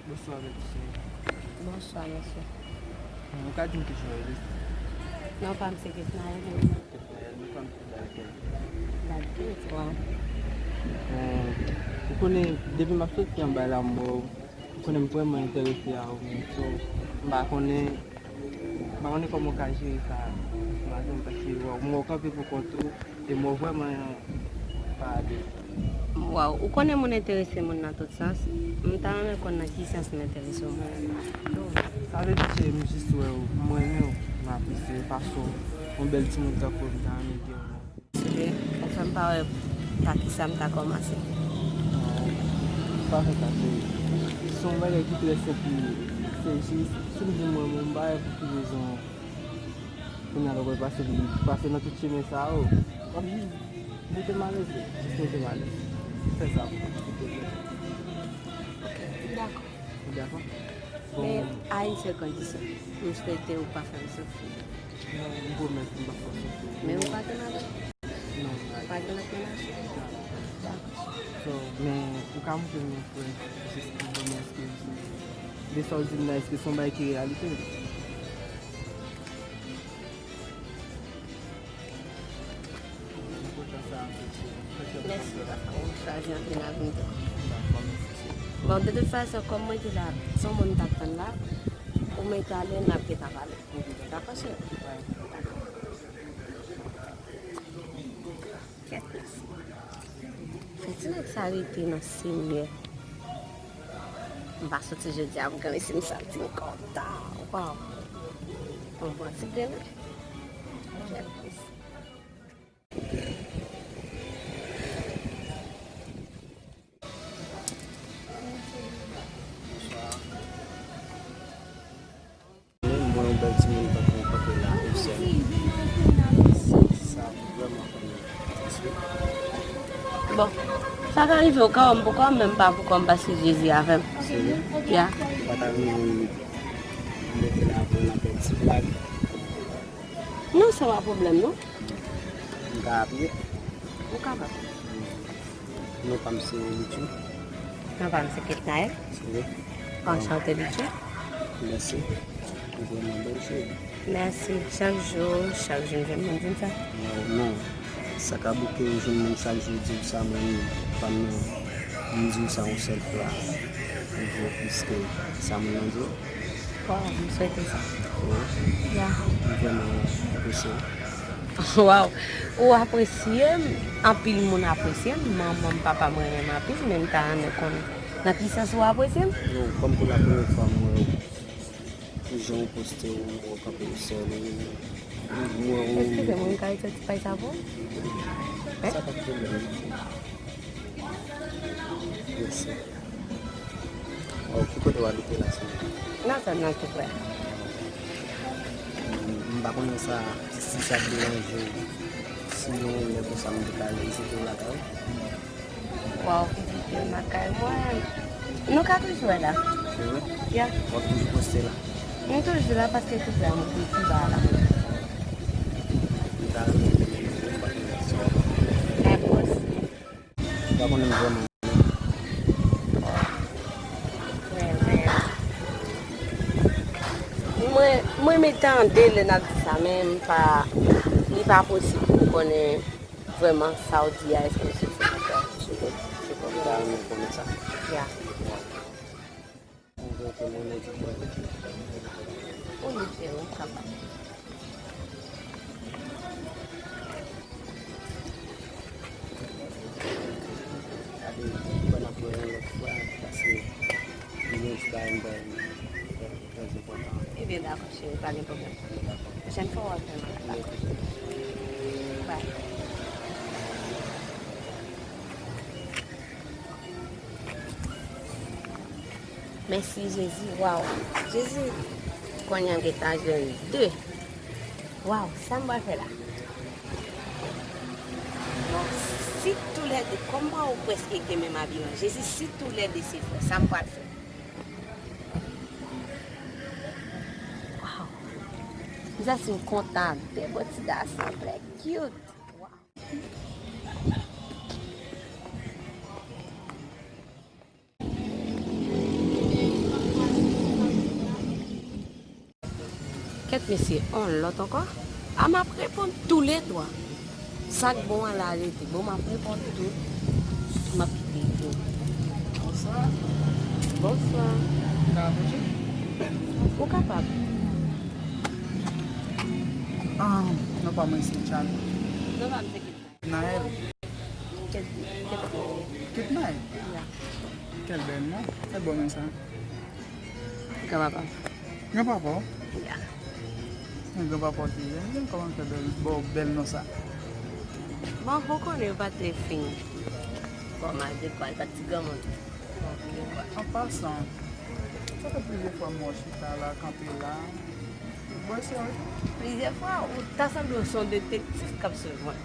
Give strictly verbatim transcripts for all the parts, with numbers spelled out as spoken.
Bonswa, bèl ti cheri. Bonswa, mesye. Ou ka di m kijan w rele? Non pa m se Ketnael. Ketnael, nou fanm ki dal kèl? Dal kèl, wa. Bon, ou konnen, depi m ap soti anba la, m wè w. Ou konnen m vrèman enterese a ou menm, so, m pa konnen, m pa konnen kòman w ka jere sa, madanm, paske, wa, m wè w kanpe pou kont ou, e m wè w vrèman pa alèz. Waw, ou konnen moun enterese moun nan tout sans. M ta renmen konn nan ki sans m enterese w mwen menm. Sa vle di, cheri, m jis wè w, m renmen w, m apresye fason yon bèl timoun tankou w, m ta renmen gen w nan. Sere, ou fè m pa wè pa kisa m ta kòmanse. Non, pa fè sa, cheri. Se yon bagay ki trè senp, li ye. Se jis, si m di m renmen w, m pa wè pou ki rezon. Kounye a lè w wè pase, pase nan tout chemen sa yo, w ap jis mete m alèz, wi. Jis mete m alèz. Fè sa pou mwen, silvouplè. Ok, m dakò. Ou dakò? Bon. Men a yon sèl kondisyon. M swete ou pa fè m soufri. Non, m pwomèt m p ap fè w soufri. Men ou pa gen madanm? Non, m pa gen. Ou pa gen lòt mennaj? Non. Dakò. So, men ou ka montre m yon frè, jis pou ban mwen eskiz. De sa w di m la, èske se yon bagay ki reyalite? Mèsi, papa. Ou chwazi antre nan vi m tou. Bon, de tout fason, kòm mwen te la, se yon moun m t ap tann la, ou mèt ale, n ap gentan pale. Dakò, cheri? Kèt, mèsi. Fè ti nèg sa rete nan Senyè. M pa soti jodi a pou gade si m santi m kontan. Waw. Bon, bon, ti grenn. Kèt, mèsi. Bonswa. Mwen, yon bèl timoun tankou w kanpe la, ou sèl. Sa vrèman fè m tris, wi. Bon, sa ka rive, ou ka wè m pou kò m, men m pa pou kò m paske Jezi avè m. Serye? Ya. Ou pa ta renmen m mete la pou n ap fè ti blag? Non, se pa pwoblèm, non. M ka apiye? Ou kapab. Non pa m se Litchou. Non pa m se Ketnael. Serye? Anchante, Litchou. Mèsi. Ou vrèman bèl, cheri. Mèsi. Chak jou, chak jou m jwenn moun di m sa. Waw, non. Sa ka bouke ou jwenn moun chak jou di w sa, mwen pa m nan. M di w sa yon sèl fwa. Ou vle plis ke sa moun nan di w. Waw, m swete sa. Wi. Ya. M vrèman apresye w. Waw, ou apresye m, anpil moun apresye m, manman m, papa m renmen m anpil, men m ta renmen konn nan ki sans ou apresye m? Non, kòm pou la premyè fwa m wè w, pou jan w poste w, w kanpe w sèl, w, w, w, w. Eskize m, wi, m ka itilize ti paj sa pou ou? Sa pa pwoblèm. Mèsi. Oh, ki kote w abite la, sou? Nan zòn nan tou prè. M, m pa konnen sa, si sa ap deranje w, si yon lè konsa m te ka vizite w lakay ou. Waw, vizite m lakay mwen. Nou ka toujou wè la. Se vre? Ya. W ap toujou poste la? M toujou la paske tou prè, mwen pi ba la. M ta renmen, m pa konnen si w ap. Dakò, si. M pa konnen m vrèman. Mwen, mwen renmen tande lè n ap di sa, men m pa, li pa posib pou m konnen vrèman sa w di a, èske l soti nan kè w. Se pou, se pou. M ta renmen konnen sa. Ya. Ou vle ke mwen mete kò. Ou mete, ou kapab. Gade, mwen ap wè yon lòt fwa, paske mwen gen yon ti bagay m bay trè enpòtan. Ebyen, dakò, cheri, pa gen pwoblèm. Pwochèn fwa, w ap fè m. Dakò. Bye. Mèsi Jezi, waw. Jezi, kounye a m gentan jwenn de. Waw, sa m pral fè la? Bon, si toulède, kòm mwen ou prèske gen menm abiman, Jezi, si toulède se frè, sa m pral fè? Waw. Jezi, m kontan, de bon ti gason, trè cute. Waw. Kèt mesye, on lòt ankò? A, m ap reponn toulètwa. Sa k bon an la rete. Bon, m ap reponn tout. M ap kite yo. Bonswa. Bonswa. Ou ka pwoche? Ou kapab. Ah, non pa mwen se Tchal. Non pa m se Naël. Kèt, kèt. Kèt Naël? Ya. Kèl bèl non. Kèl bò men sa? Granpapa. Granpapa w? Ya. Men granpapa w te jèn, jèn kòman fè bèl, bò bèl non sa? Bon, ou konnen yo pa te fin. Bon, malgre kwa, yo pa t ti granmoun. Ok. An pasan, sa fè plizyè fwa m wè w chita la, kanpe la. Bò se yon plizyè fwa, ou ta sanble w se yon detektif k ap swiv mwen.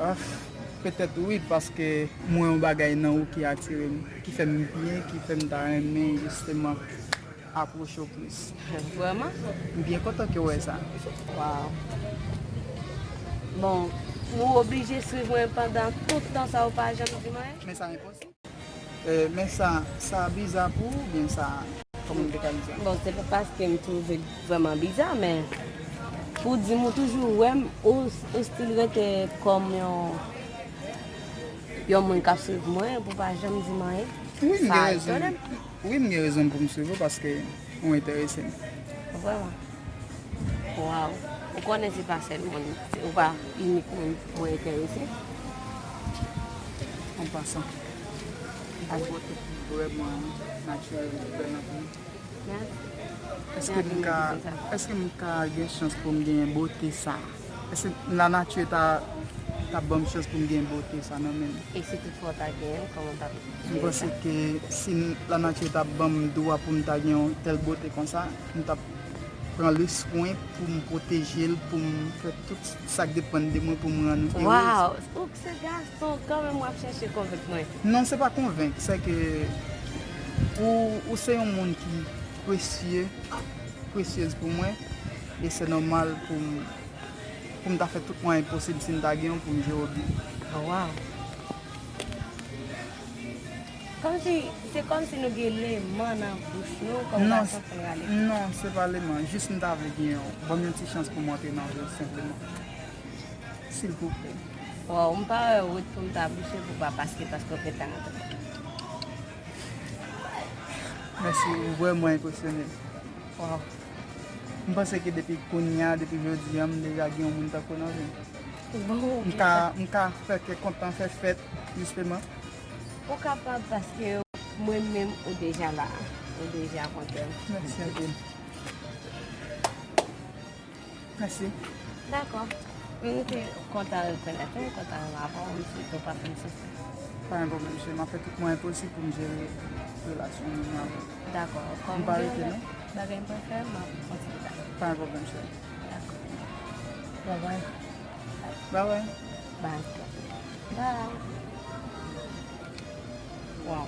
Ah, petèt wi, paske m wè yon bagay nan ou ki atire m, ki fè m byen, ki fè m ta renmen jisteman apwoche w plis. Vrèman? M byen kontan ke w wè sa. Waw. Bon, ou oblije swiv mwen pandan tout tan sa ou pa janm di m anyen? Men sa enposib. Eh, men sa, sa biza pou ou oubyen sa, kòman m te ka di sa? Bon, se pa paske m twouve l vrèman biza, men pou di m ou toujou wè m, ou, ou still rete kòm yon, yon moun k ap swiv mwen, pou pa janm di m anyen. Wi, m gen rezon. Sa etone m. Wi, m gen rezon pou m swiv ou paske ou enterese m. Vrèman. Waw. Ou konnen se pa sèl moun, se, ou pa inik moun mwen enterese. An pasan, ou gen yon bote ki vrèman natirèl, ki bèl anpil. Mèsi. Èske m ka, èske m ka gen chans pou m genyen bote sa? Èske lanati ta, ta ban m chans pou m gen bote sa nan men m? E si toutfwa w ta genyen l, kòman w t ap jere sa? M panse ke si lanati ta ban m dwa pou m ta gen yon tèl bote konsa, m t ap pran le swen pou m pwoteje l, pou m fè tout sa k depann de mwen pou m rann ou erez. Waw! Ou k se gason, kanmenm w ap chèche konvenk mwen. Non, se pa konvenk, se ke ou, ou se yon moun ki presye, presyez pou mwen, e se nòmal pou m, pou m ta fè tout mwayen posib si m ta gen yon pou m jere w byen. Oh, waw! Kòmsi, se kòmsi nou gen leman nan bouch nou, kòm gason pou n rale. Non, se pa leman. Jis m ta vle gen yon, ban m yon ti chans pou m antre nan vi w senpleman. Silvouplè. Waw, m pa wè wout pou m ta bouche pou pa paske, paske w gentan antre. Mèsi, ou vrèman enpresyone m. Waw. M panse ke depi kounye a, depi jodi a, m deja gen yon moun tankou w nan vi m. Bon, m ka, m ka fè kè kontan, fè fèt, jisteman. Ou kapab paske mwen menm ou deja la, ou deja kontan. Mèsi anpil. Mèsi. Dakò. M te kontan rekonèt ou, kontan renmen avè w, m swete w pa fè m soufri. Pa gen pwoblèm, cheri. M ap fè tout mwayen posib pou m jere relasyon nou avè w. Dakò. M pa rete non. Bagay m pral fè, m ap kontinye pale. Pa gen pwoblèm, cheri. Dakò. Bye bye. Bye bye. Bye. Bye. Wow.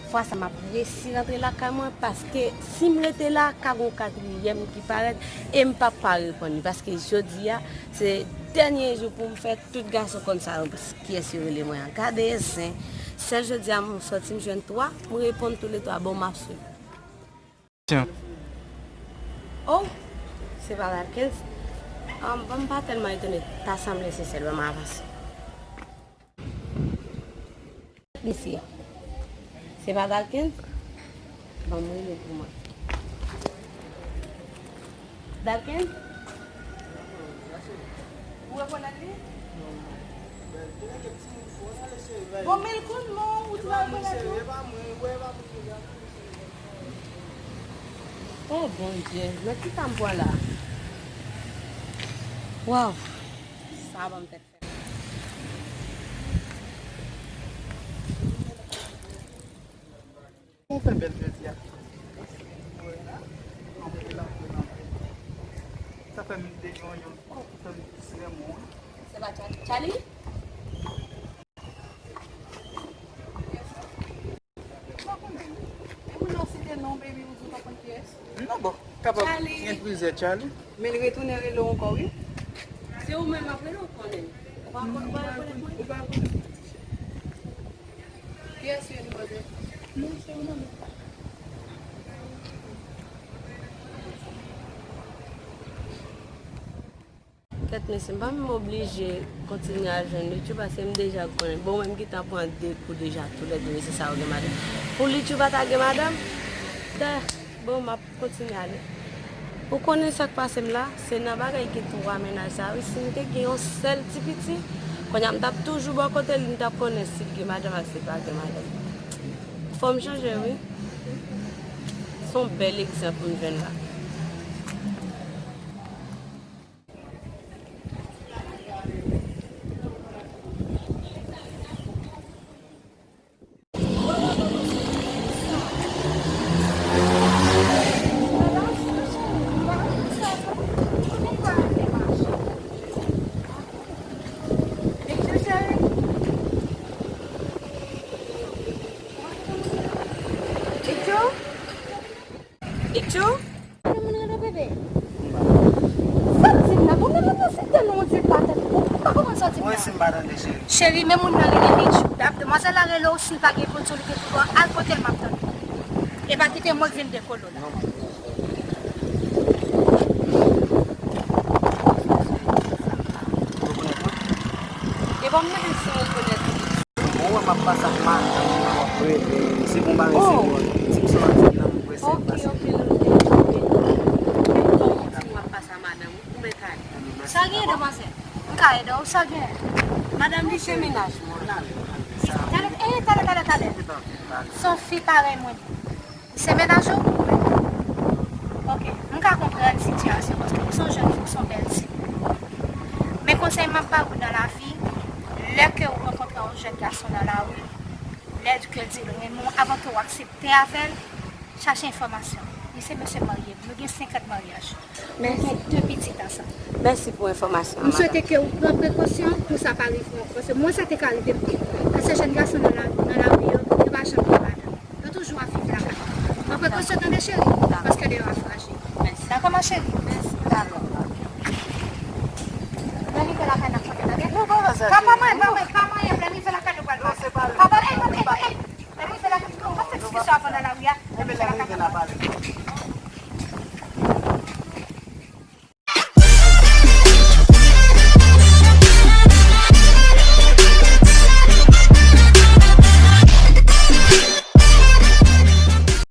Fwa sa m ap resi rantre lakay mwen, paske si m rete la, ka gon katriyèm ki parèt e m p ap pa reponn li, paske jodi a se dènye jou pou m fè tout gason konn sa yo, kiyès yo rele mwen an. Gade zen, sèl jodi a m sòti m jwenn twa, m reponn toulètwa, bon m ap swiv. Oh, se pa Dalkens? An, bon, m pa tèlman etone, ta sanble se sèl, ban m avanse. Mesye, se pa Dalkens? Ban m rele pou mwen. Dalkens? Ou rekonèt li? Bon, men l konn non, ou t va rekonèt ou. Oh, Bondye, nan ki ka m pran la? Waw! Sa ban m tèt fè. Ou Bèl jodi a. Anpil, anpil, anpil. Sa fè m te gen yon, yon, oh, sa fè m plis renmen w. Se pa Charlie? Charlie? M pa konnen. E moun nan site non, baby, ou di w pa konn kiyès? Non, bon, kapab gen plizyè Charlie. Men l retounen rele w ankò, wi. Se ou menm ap rele, ou konnen. Ou pa, ou pa rekonèt mwen? Ou pa rekonèt mwen? Kiyès ou ye, nou konnen? Non, se ou menm. Kèt mesye, m pa menm oblije kontinye al jwenn Litchou paske m deja konnen. Bon, mwen m gentan pran de kou deja toulède mesye sa yo gen madanm. Pou Litchou pa ta gen madanm, dè, bon, m ap kontinye ale. Ou konnen sa k pase m la? Se nan bagay ki twa mennaj sa yo. Si m te gen yon sèl ti piti, kounye a m t ap toujou bò kote l, m t ap konnen si l gen madanm ak si l pa gen madanm. Fò m chanje, wi. Se yon bèl egzanp m jwenn la. Itchou? Itchou? Moun rele bebe. Santi m nan, bon, men mwen site non di l pa tande. Ou pa konprann santi m nan. Mwen si m pa tande, cheri. Cheri, men moun nan rele Itchou. Dap, demwazèl la rele w, si l pa gen kondisyon, li gen pou al kote l, m ap tande. E pa kite mwen k vin dekole w la. Non, non. Ou rekonèt mwen? E bon, m mande si w rekonèt. Ou wè m ap pase ak madanm mwen, w ap rele, se bon bagay, se bon. Ti m sou la ti nan mwen prese m pase. Ok, ok, ok. Ou di w ap pase ak madanm ou, ou mèt ale. Sa gen, demwazèl? M ka ede w, sa gen? Madanm li se mennaj mwen. Talè, eh, talè, talè, talè. Se yon fi parèy mwen. Se mennaj ou? Ok, m ka konprann sitiyasyon paske ou se yon jèn fi, ou se yon bèl ti. Men konsèy m ap ba ou nan lavi, lè ke ou rankontre yon jèn gason nan lari, lè ke l di l renmen w, avan ke w aksepte avè l, chache enfòmasyon. Li se mesye marye, nou gen senkant maryaj. Nou gen de pitit ansanm. Mèsi pou enfòmasyon an, madanm. M swete ke ou pran prekosyon pou sa pa rive w ankò. Paske mwen, sa te ka rive m tou. Paske jèn gason nan la, nan lari yo, yo pa janm gen madanm. Yo toujou ap viv lakay. Pran prekosyon tande cheri, paske deyò a frajil. Dakò ma cheri? Dakò. Planife lakay n ap chante tande. Pa manyen, pa manyen, pa manyen, planife lakay nou pral pase. Pa manyen, pa manyen, pa manyen. Planife lakay nou pral fè diskisyon avan nan lari a. Planife lakay n ap pase.